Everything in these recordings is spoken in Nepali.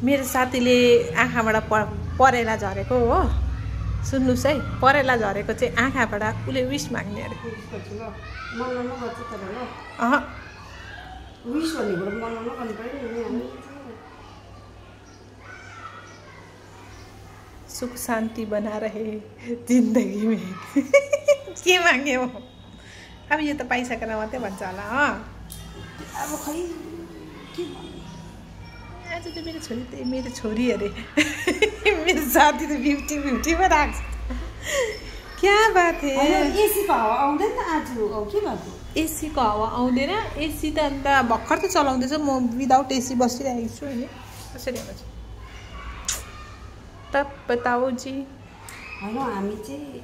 मेरो साथीले आँखाबाट परेला झरेको हो। सुन्नुहोस् है, परेला झरेको चाहिँ आँखाबाट उसले विस माग्ने अरे। सुख शांति बना रहे जिंदगी में के मागे हो। अब यो त पाइसकेर मात्रै भन्छ होला। अब खै आज त मेरो छोरी अरे मेरो साथी त 50-50 मा राख्छ। क्या बात है। एसी को हावा आउँदैन आज के भएको? एसी को हावा आउँदैन। एसी त अन्त भर्खर त चलाउँदैछ। म विदाउट एसी बसिरहेको छु हैन। कसरी हुन्छ तब बताओ जी। हैन हामी चाहिँ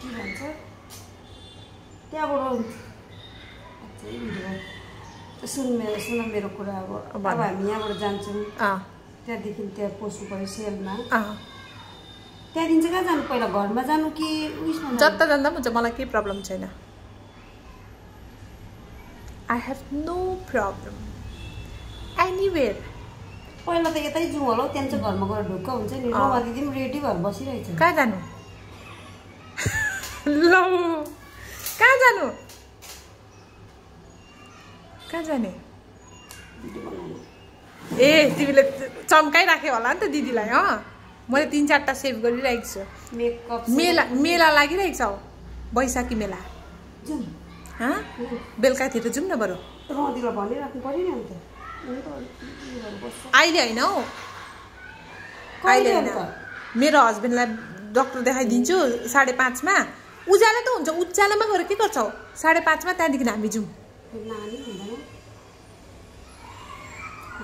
के भन्छ त्यहाँबाट सुन मेरो कुरा। अब हामी यहाँबाट जान्छौँ त्यहाँदेखि त्यहाँ पस्नु पर्यो सेलमा। त्यहाँदेखि चाहिँ कहाँ जानु? पहिला घरमा जानु कि उयसमा? जता जाँदा पनि हुन्छ, मलाई केही प्रब्लम छैन। I have no problem anywhere. पहिला त यतै जाउँ होला। त्यहाँ चाहिँ घरमा गएर ढुक्क हुन्छ नि। रोमा दिदी पनि रेडी भएर बसिरहेछ। कहाँ जानु? ल कहाँ जानु? कहाँ जाने? ए तिमीले चम्काइराख्यो होला नि त दिदीलाई। मैले 3-4टा सेभ गरिरहेको छु। मेकअप मेला लागिरहेको छ बैशाखी मेला। बेलुकातिर जाउँ न बरु। रदिलो भनिराख्नु पर्यो नि अन्त। अहिले होइन हौ, अहिले होइन। मेरो हस्बेन्डलाई डक्टर देखाइदिन्छु 5:30 मा। उज्यालो त हुन्छ, उज्यालोमा गएर के गर्छौ? 5:30 मा त्यहाँदेखि हामी जाउँ। नानी हुँदैन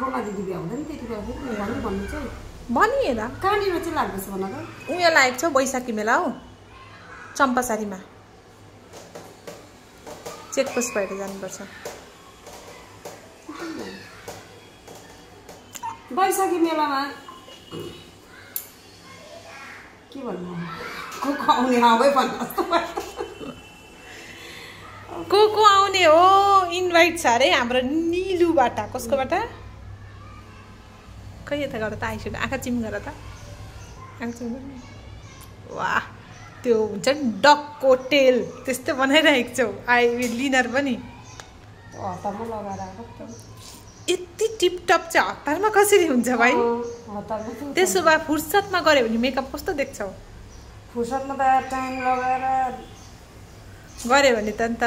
रोमा दिदी भ्याउँदैन त्यति बेला फेरि भन्नु चाहिँ भनिएन। कहाँनिर चाहिँ लाग्दैछ भन त? उयो लागेको छ बैशाखी मेला हो, चम्पासारीमा। चेकपोस्ट भएर जानुपर्छ। बैशाखी मेलामा के भन्नु? को आउने आउँदै भन्नु जस्तो को आउने हो? इन्भाइट छ अरे हाम्रो निलुबाट। कसकोबाट? खै यता गर त आइसक्यो। आँखा चिम गर त। वाह त्यो हुन्छ नि डकको टेल त्यस्तो बनाइरहेको छौ। लिनर पनि हतारमा लगाएर आएको। यति टिपटप चाहिँ हतारमा कसरी हुन्छ भाइ? त्यसो भए फुर्सदमा गऱ्यो भने मेकअप कस्तो देख्छौ? फुर्सदमा त टाइम लगाएर गऱ्यो भने त अन्त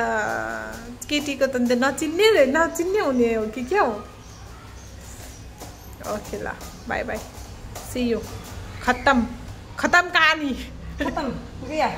केटीको त अन्त नचिन्ने हुने हो कि क्या हो? ओके ल बाई बाई सी यू। खत्म कहानी। खत्म गया।